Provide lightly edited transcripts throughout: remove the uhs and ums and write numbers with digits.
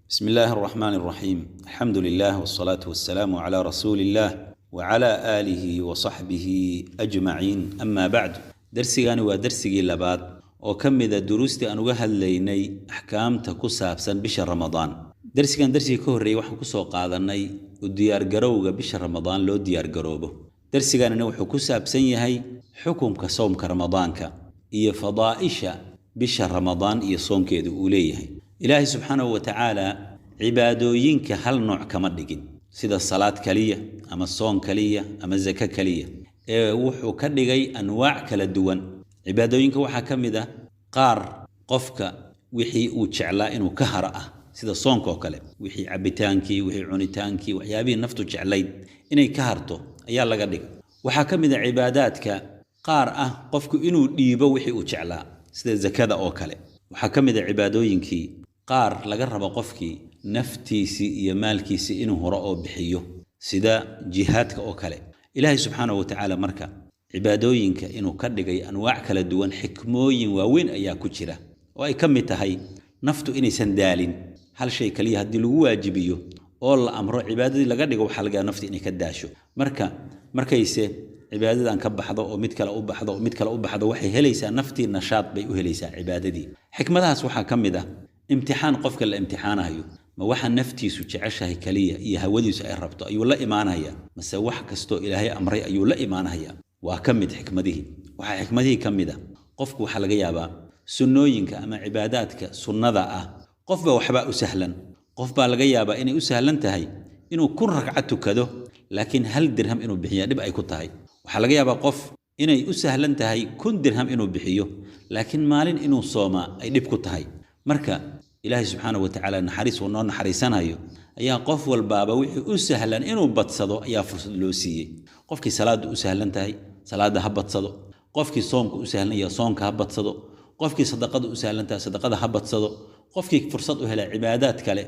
بسم الله الرحمن الرحيم، الحمد لله والصلاة والسلام على رسول الله وعلى آله وصحبه أجمعين، أما بعد. Darsigani waa darsigii labaad oo ka mida duruustii aan uga hadlaynay axkaamta ku saabsan bisha Ramadaan. Darsigan darsigii ka horreeyey waxaan kusoo qaadanay u diyaargarowga bisha Ramadaan loo diyaargaroobo. Darsiganina wuxuu ku saabsan yahay xukunka soomka Ramadaanka iyo fadaa'isha bisha Ramadaan iyo soomkeedu uu leeyahay. Ilaahay subxaanahu wa tacaala cibaadooyinka hal nooc kama dhigin, sida salaad kaliya ama soon kaliya ama zako kaliya, ee wuxuu ka dhigay anwaac kala duwan. Cibaadooyinka waxaa ka mid ah qaar qofka wixii uu jeclaa inuu ka haro ah, sida soonka oo kale, wixii cabbitaankii, wixii cunitaankii, waxyaabihii naftu jeclayd inay ka harto ayaa laga dhigay. Waxaa ka mid ah cibaadaadka qaar ah qofku inuu dhiibo wixii uu jeclaa, sida zakada oo kale. Waxaa ka mid ah cibaadooyinkii qaar laga rabo qofkii naftiisii iyo maalkiisii inuu horo oo bixiyo, sida jihaadka oo kale. Ilaahay subxaanahu wa tacaala marka cibaadooyinka inuu ka dhigay anwaac kala duwan, xikmooyin waaweyn ayaa ku jira, oo ay ka mid tahay naftu inaysan daalin. Hal shay kaliya haddii lagu waajibiyo oo la amro, cibaadadii laga dhigo, waxaa laga yaaba naftu inay ka daasho. Marka markayse cibaadadan ka baxdo oo mid kale u baxdo oo mid kale u baxdo, waxay helaysaa naftii nashaad bay u helaysaa cibaadadii. Xikmadahaas waxaa ka mid ah imtixaan qofka la imtixaanayo: ma waxa naftiisu jeceshahay kaliya iyo hawadiisu ay rabto ayuu la imaanaya, mase wax kastoo Ilaahay amray ayuu la imaanaya? Waa ka mid xikmadihii. Waxaa xikmadihii ka mid ah, qofku waxaa laga yaabaa sunnooyinka ama cibaadaadka sunnada ah, qofba waxbaa u sahlan. Qof baa laga yaabaa inay u sahlan tahay inuu 1000 ragca tukado, laakiin hal dirham inuu bixiya dhib ay ku tahay. Waxaa laga yaabaa qof inay u sahlan tahay 1000 dirham inuu bixiyo, laakiin maalin inuu soomaa ay dhib ku tahay. Marka Ilaahay subxaanahu wa tacaala naxariis uu noo naxariisanayo ayaa qof walbaaba wixii u sahlan inuu badsado ayaa fursad loo siiyey. Qofkii salaaddu u sahlan tahay, salaadda ha badsado. Qofkii soomka u sahlan yahay, soonka ha badsado. Qofkii sadaqada u sahlan tahay, sadaqada ha badsado. Qofkii fursad u hela cibaadaad kale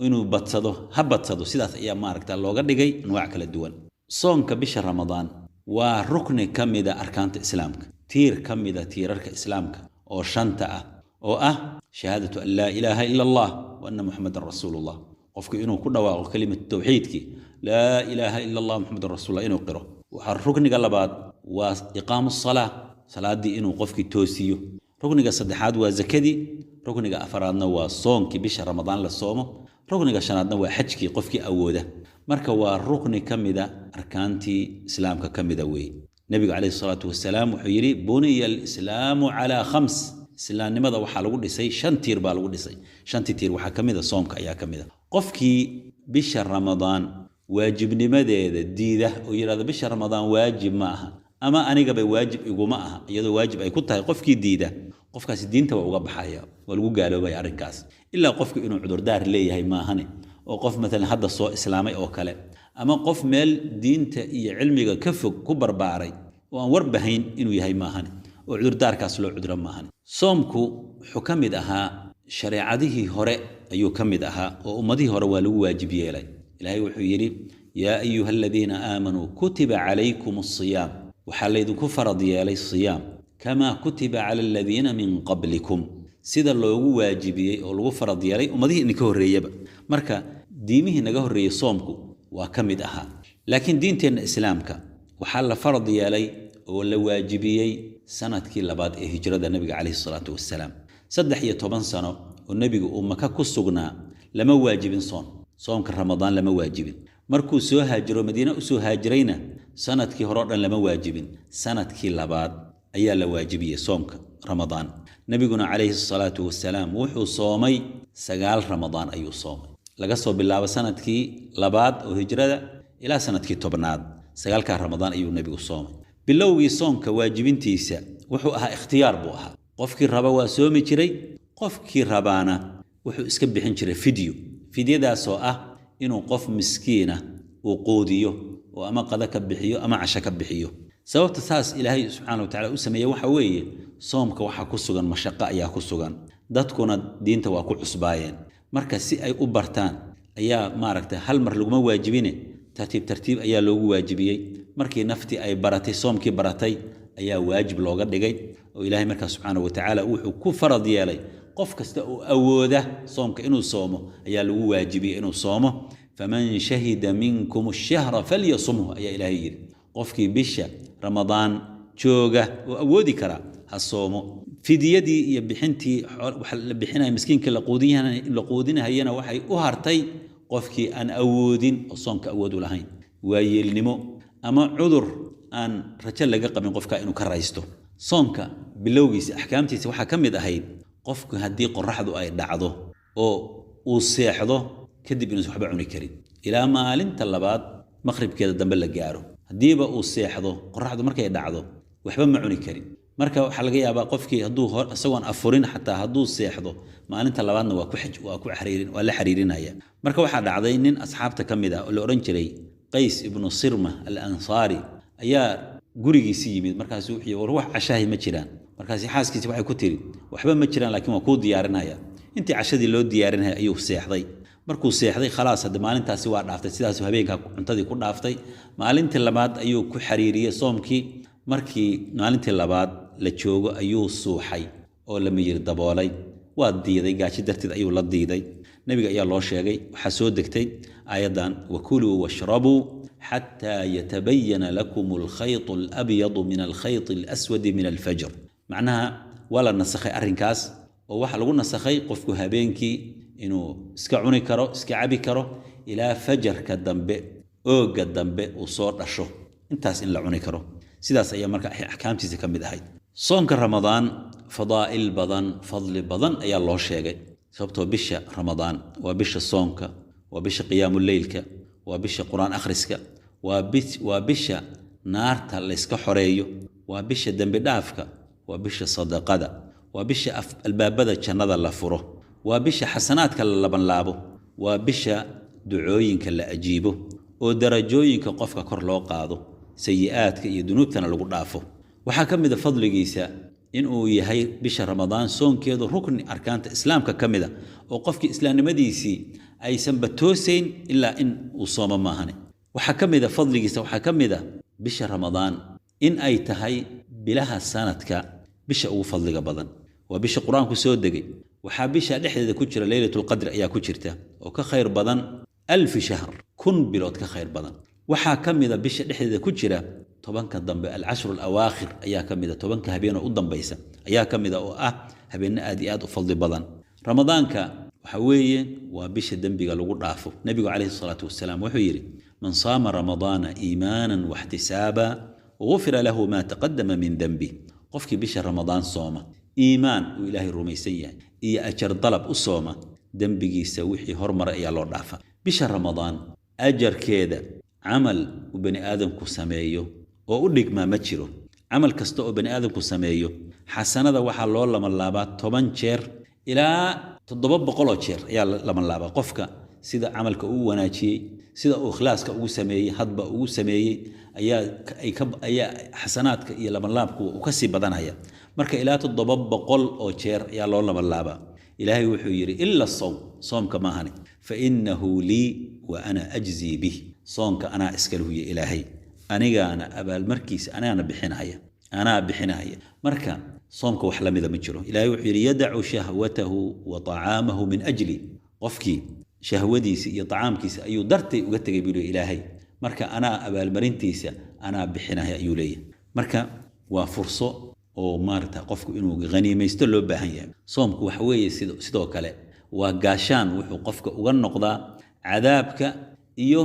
inuu badsado, ha badsado. Sidaas ayaa maaragta looga dhigay anwaac kala duwan. Soonka bisha Ramadaan waa rukni ka mida arkaanta Islaamka, tiir ka mida tiirarka Islaamka oo shanta ah, oo ah shahaadatu an laa ilaaha ila Allah wa anna Muxamadan rasuulullah. Qofku inuu ku dhawaaqo kelimatu tawxiidkii, laa ilaaha ila Allah, Muxamadan rasuulullah, inuu qiro. Waxaa rukniga labaad waa iqaamu salaa, salaadii inuu qofkii toosiyo. Rukniga saddexaad waa zakadii. Rukniga afaraadna waa soonkii bisha Ramadaan la soomo. Rukniga shanaadna waa xajkii qofkii awooda. Marka waa rukni ka mida arkaantii Islaamka ka mida weeye. Nebigu calayhi salaatu wasalaam wuxuu yidhi: "Buniya alislaamu calaa khams." Islaamnimada waxaa lagu dhisay shan tiir baa lagu dhisay. Shantii tiir waxaa ka mid a soomka ayaa ka mid a. Qofkii bisha Ramadaan waajibnimadeeda diida oo yidhahda bisha Ramadaan waajib ma aha ama anigaba waajib iguma aha, iyadoo waajib ay ku tahay, qofkii diida, qofkaasi diinta waa uga baxaya, waa lagu gaaloobaya arrinkaas, ilaa qofku inuu cudurdaar leeyahay maahane, oo qof maalan hadda soo islaamay oo kale, ama qof meel diinta iyo cilmiga ka fog ku barbaaray oo aan warbahayn inuu yahay maahane, oo cudurdaarkaas loo cuduro maahane. Soomku wuxuu ka mid ahaa shareecadihii hore ayuu ka mid ahaa, oo ummadihii hore waa lagu waajib yeelay. Ilaahay wuxuu yidhi: "Yaa ayuha aladiina aamanuu, kutiba calaykum asiyaam," waxaa laydinku farad yeelay siyaam, "kamaa kutiba cala aladiina min qablikum," sida loogu waajibiyey oo lagu farad yeelay ummadihii idinka horreeyaba. Marka diimihii naga horreeyey soomku waa ka mid ahaa, laakiin diinteenna Islaamka waxaa la farad yeelay oo la waajibiyey sanadkii labaad ee hijrada Nebiga calayhi salaatu wasalaam. 13 sano oo Nebigu uu Maka ku sugnaa lama waajibin soon, soomka Ramadaan lama waajibin. Markuu soo haajiro, Madiine u soo haajirayna, sanadkii hore o dhan lama waajibin. Sanadkii labaad ayaa la waajibiyey soomka Ramadaan. Nebiguna calayhi salaatu wasalaam wuxuu soomay 9 Ramadaan ayuu soomay, laga soo bilaabo sanadkii labaad oo hijrada ilaa sanadkii 10aad. Sagaalkaa Ramadaan ayuu Nebigu soomay. Bilowgii soomka waajibintiisa wuxuu ahaa ikhtiyaar buu ahaa. Qofkii raba waa soomi jiray, qofkii rabaana wuxuu iska bixin jiray fidyo. Fidyadaasoo ah inuu qof miskiina uu quudiyo oo ama qada ka bixiyo ama casho ka bixiyo. Sababta saas Ilaahay subxaana wa tacala u sameeye waxa weeye, soomka waxaa ku sugan mashaqo ayaa ku sugan, dadkuna diinta waa ku cusbaayeen. Marka si ay u bartaan ayaa maaragtay hal mar laguma waajibine, tartiib tartiib ayaa loogu waajibiyey. Markii naftii ay baratay, soomkii baratay, ayaa waajib looga dhigay, oo Ilaahay markaa subxaana wa tacaala wuxuu ku farad yeelay Qof kasta oo awooda soomka inuu soomo ayaa lagu waajibiyey inuu soomo. Faman shahida minkum ashahra falyasumhu ayaa Ilaahay yidhi. Qofkii bisha Ramadaan jooga oo awoodi kara ha soomo. Fidyadii iyo bixintii waxa la bixinaya miskiinka la quudinahayana waxay u hartay qofkii aan awoodin oo soomka awood u lahayn, waayeelnimo ama cudur aan rajo laga qabin qofka inuu ka raysto. Soonka bilowgiisa axkaamtiisa waxaa ka mid ahayd qofku haddii qoraxdu ay dhacdo oo uu seexdo kadib inuusan waxba cuni karin ilaa maalinta labaad maqribkeeda dambe la gaaro. Haddiiba uu seexdo qoraxdu markay dhacdo waxba ma cuni karin. Marka waxaa laga yaabaa qofkii hadduu isagoon afurin xataa hadduu seexdo maalinta labaadna waa ku waa ku xariirin, waa la xariirinaya. Marka waxaa dhacday nin asxaabta ka mid ah oo la odhan jiray Qays ibnu Sirma al Ansaari ayaa gurigiisii yimid. Markaasu wuxuu yidhi, war wax cashaahi ma jiraan? Markaasi xaaskiisi waxay ku tiri, waxba ma jiraan, laakiin waa kuu diyaarinaya. Intii cashadii loo diyaarinaya ayuu seexday. Markuu seexday khalaas, hadda maalintaasi waa dhaaftay, sidaasuu habeenkaa cuntadii ku dhaaftay. Maalintii labaad ayuu ku xariiriyey soomkii. Markii maalintii labaad la joogo ayuu suuxay oo la miyir daboolay, waa diiday, gaajo darteed ayuu la diiday. Nebiga ayaa loo sheegay, waxaa soo degtay aayaddan: wakuluu washrabuu xataa yatabayana lakum alkhaytu alabyadu min alkhayti alaswadi min alfajr. Macnaha waa la nasakhay arrinkaas, oo waxaa lagu nasakhay qofku habeenkii inuu iska cuni karo, iska cabi karo ilaa fajarka dambe, oogga dambe uu soo dhasho, intaas in la cuni karo. Sidaas ayaa marka axkaamtiisa ka mid ahayd. Soonka Ramadaan fadaa'il badan, fadli badan ayaa loo sheegay, sababtoo bisha Ramadaan waa bisha soonka, waa bisha qiyaamuleylka, waa bisha qur-aan akhriska, waa bisha naarta layska xoreeyo, waa bisha dembi dhaafka, waa bisha sadaqada, waa bisha albaabada jannada la furo, waa bisha xasanaadka la labanlaabo, waa bisha ducooyinka la ajiibo oo darajooyinka qofka kor loo qaado, sayi'aadka iyo dunuubtana lagu dhaafo. Waxaa ka mid a fadligiisa inuu yahay bisha Ramadaan soonkeedu rukni arkaanta islaamka ka mid a, oo qofkii islaamnimadiisii aysanba toosayn ilaa in uu soomo maahane. Waxaa ka mid a fadligiisa, waxaa ka mid a bisha Ramadaan in ay tahay bilaha sanadka bisha ugu fadliga badan, waa bisha qur-aanku soo degay. Waxaa bisha dhexdeeda ku jira Leylatulqadri ayaa ku jirta oo ka khayr badan 1000 shahr, 1000 bilood ka khayr badan. Waxaa ka mid a bisha dhexdeeda ku jira 10-ka dambe, alcashru alawaakhir ayaa ka mid a, 10-ka habeenoo u dambaysa ayaa ka mid a, oo ah habeenno aad iyo aad u fadli badan. Ramadaanka waxa weeye waa bisha dembiga lagu dhaafo. Nebigu calayhi salaatu wasalaam wuxuu yidhi: man saama ramadaana iimaanan waxtisaaba gufira lahu maa taqadama min denbi. Qofkii bisha Ramadaan sooma iimaan uu Ilaahay rumaysan yahay iyo ajar dalab u sooma, dembigiisa wixii hormaray ayaa loo dhaafa. Bisha Ramadaan ajarkeeda camal uu bani aadamku sameeyo oo u dhigmaa ma jiro. Camal kasta oo bani aadamku sameeyo xasanada waxaa loo labanlaabaa 10 jeer ilaa 700 jeer ayaa la labanlaabaa. Qofka sida camalka uu wanaajiyey, sida uu ikhlaaska ugu sameeyey, hadba ugu sameeyey ayaa ay ka ayaa xasanaadka iyo labanlaabku uu ka sii badanaya. Marka ilaa 700 oo jeer ayaa loo labanlaabaa. Ilaahay wuxuu yidhi: ila sawm, soomka maahane, fa innahu lii wa ana ajzii bih. Soonka anaa iska luhuye Ilaahay, anigaana abaalmarkiisa anaana bixinaya, anaa bixinaya. Marka soomka wax lamida ma jiro. Ilaahay wuxuu yidhi: yadacu shahwatahu wa tacaamahu min ajli. Qofkii shahwadiisa iyo tacaamkiisa ayuu dartay uga tegay buu leeyahay Ilaahay, marka anaa abaalmarintiisa anaa bixinaya ayuu leeyahay. Marka waa furso oo maarata qofku inuu haniimaysto loo baahan yahay. Soomku waxa weeye sidoo kale waa gaashaan, wuxuu qofka uga noqdaa cadaabka iyo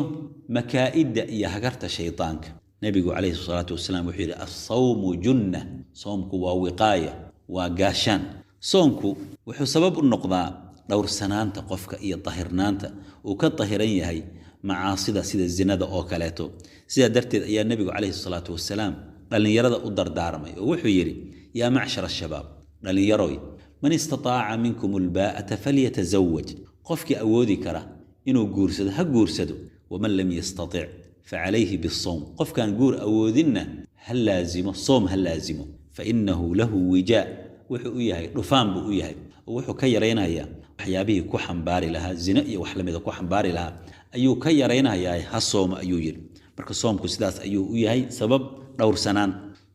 makaa'idda iyo hagarta shaydaanka. Nebigu calayhi salaatu wasalaam wuxuu yidhi: assawmu junna. Soomku waa wiqaaya, waa gaashaan. Soonku wuxuu sabab u noqdaa dhowrsanaanta qofka iyo dahirnaanta uu ka dahiran yahay macaasida sida zinada oo kaleeto. Sidaa darteed ayaa nebigu calayhi salaatu wasalaam dhallinyarada u dardaarmay oo wuxuu yidhi: yaa macshar ashabaab, dhallinyaroy, man istataaca minkum albaa'ata falyatazawaj. Qofkii awoodi kara inuu guursado ha guursado. Waman lam yastatic facalayhi bisawm. Qofkaan guur awoodinna ha laazimo soom, ha laazimo. Fainahu lahu wijaa, wuxuu u yahay dhufaan buu u yahay, oo wuxuu ka yaraynayaa waxyaabihii ku xambaari lahaa zino iyo wax lamida ku xambaari lahaa ayuu ka yaraynayaa, ha soomo ayuu yidhi. Marka soomku sidaas ayuu u yahay sabab dhowrsanaan.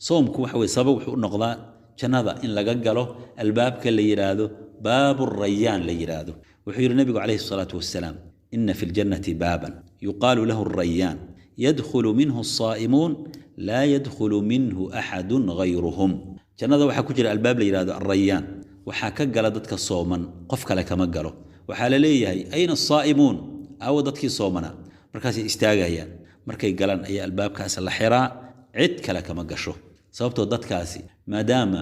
Soomku waxa weye sabab wuxuu u noqdaa jannada in laga galo albaabka la yidhaahdo Baabu Rayaan la yidhaahdo. Wuxuu yidhi Nebigu calayhi salaatu wasalaam: ina fi ljannati baaban yuqaalu lahu Rayaan, yadkhulu minhu asaa'imuun, laa yadkhulu minhu axadun gayruhum. Jannada waxaa ku jira albaab la yidhahdo Arrayaan, waxaa ka gala dadka sooman, qof kale kama galo. Waxaa la leeyahay: ayna asaa'imuun? Aawo dadkii soomanaa? Markaasay istaagayaan. Markay galaan ayaa albaabkaas la xiraa, cid kale kama gasho. Sababtoo dadkaasi maadaama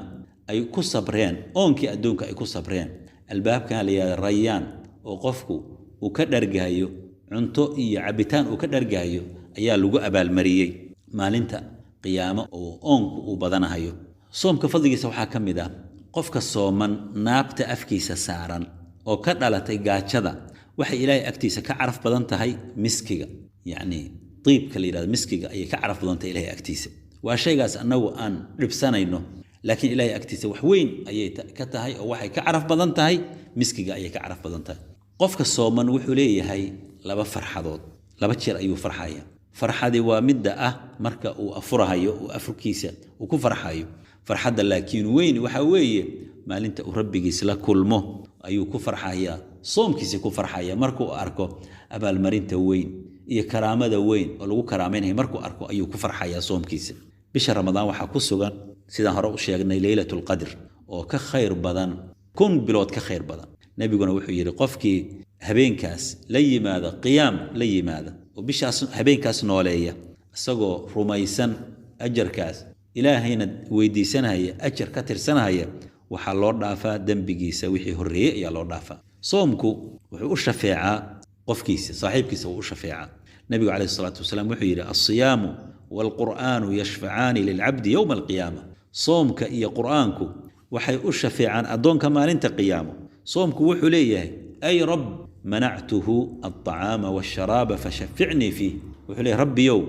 ay ku sabreen oonkii adduunka ay ku sabreen, albaabkan la yidhahdo Rayaan oo qofku uu ka dhargahayo cunto iyo cabitaan uu ka dhargahayo ayaa lagu abaalmariyey maalinta qiyaamo oo oonku uu badanahayo. Soomka fadligiisa waxaa ka mid ah qofka sooman naabta afkiisa saaran oo ka dhalatay gaajada waxay Ilaahay agtiisa ka caraf badan tahay miskiga, yacni tiibka la yidhahdo miskiga ayay ka caraf badan tahay Ilaahay agtiisa. Waa shaygaas annagu aan dhibsanayno, laakiin Ilaahay agtiisa wax weyn ayay ka tahay, oo waxay ka caraf badan tahay miskiga ayay ka caraf badan tahay. Qofka sooman wuxuu leeyahay laba farxadood, laba jeer ayuu farxaya. Farxadi waa midda ah marka uu afurahayo, uu afurkiisa uu ku farxayo. Farxadda laakiin weyn waxa weeye maalinta uu Rabbigiis la kulmo ayuu ku farxayaa, soomkiisa ku farxaya, markuu arko abaalmarinta weyn iyo karaamada weyn oo lagu karaamaynayo markuu arko ayuu ku farxayaa soomkiisa. Bisha Ramadaan waxaa ku sugan, sidaan hore u sheegnay, Leylatulqadr oo ka khayr badan 1000 bilood ka khayr badan. Nebiguna wuxuu yidhi: qofkii habeenkaas la yimaada qiyaam la yimaada oo bishaas habeenkaas nooleeya, isagoo rumaysan ajarkaas, Ilaahayna weydiisanaya, ajar ka tirsanaya, waxaa loo dhaafaa dembigiisa wixii horreeyey ayaa loo dhaafaa. Soomku wuxuu u shafeecaa qofkiisa saaxiibkiisa, wuu u shafeecaa. Nebigu calayhi salaatu wasalaam wuxuu yidhi: alsiyaamu waalqur'aanu yashfacaani lilcabdi yowma alqiyaama. Soomka iyo Qur'aanku waxay u shafeecaan addoonka maalinta qiyaamo. Soomku wuxuu leeyahay: ay Rabb, manactuhu alطacaama waasharaaba fashaficnii fiih. Wuxuu leeyahay: Rabbiyow,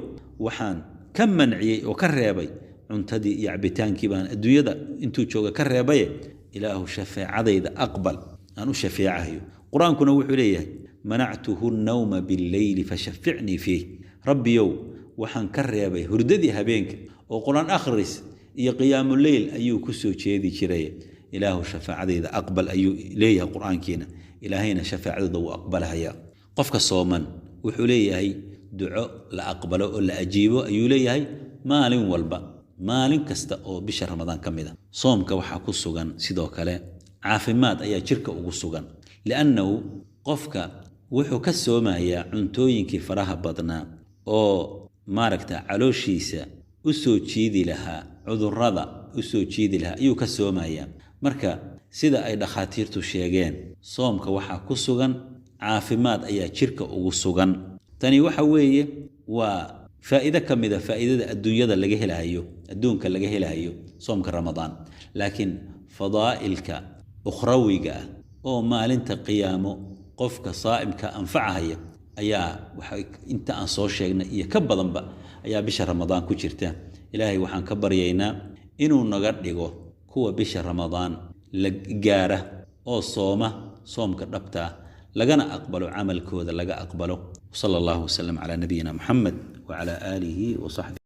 waxaan ka manciyey oo ka reebay cuntadii iyo cabitaankii baan adduunyada intuu jooga ka reebaye, Ilaahu shafeecadayda aqbal aan u shafeecahayo. Qur-aankuna wuxuu leeyahay: manactuhu nawma billeyli fashaficnii fiih. Rabbiyow, waxaan ka reebay hurdadii habeenka oo Qur-aan akhris iyoqiyaamuleyl ayuu ku soo jeedi jiray, Ilaahu shafaacadayda aqbal ayuu leeyahay Qur-aankiina. Ilaahayna shafaacadooda wuu aqbalahayaa. Qofka sooman wuxuu leeyahay duco la aqbalo oo la ajiibo ayuu leeyahay maalin walba, maalin kasta oo bisha Ramadaan ka mid a. Soomka waxaa ku sugan sidoo kale caafimaad ayaa jirka ugu sugan, liannahu qofka wuxuu ka soomayaa cuntooyinkii faraha badnaa oo maaragta calooshiisa u soo jiidi lahaa cudurrada, u soo jiidi lahaa ayuu ka soomayaa. Marka sida ay dhakhaatiirtu sheegeen, soomka waxaa ku sugan caafimaad ayaa jirka ugu sugan. Tani waxa weeye waa faa'iido ka mid a faa'iidada adduunyada laga helahayo, adduunka laga helahayo soomka Ramadaan. Laakiin fadaa'ilka ukhrawiga ah oo maalinta qiyaamo qofka saa'imka anfacahaya ayaa waxa inta aan soo sheegnay iyo ka badanba ayaa bisha Ramadaan ku jirta. Ilaahay waxaan ka baryaynaa inuu naga dhigo kuwa bisha Ramadaan la gaara oo sooma soomka dhabta ah, lagana aqbalo camalkooda, laga aqbalo. Sala allahu wasalam calaa nabiyina Muxamed wacalaa aalihi wasaxbihi.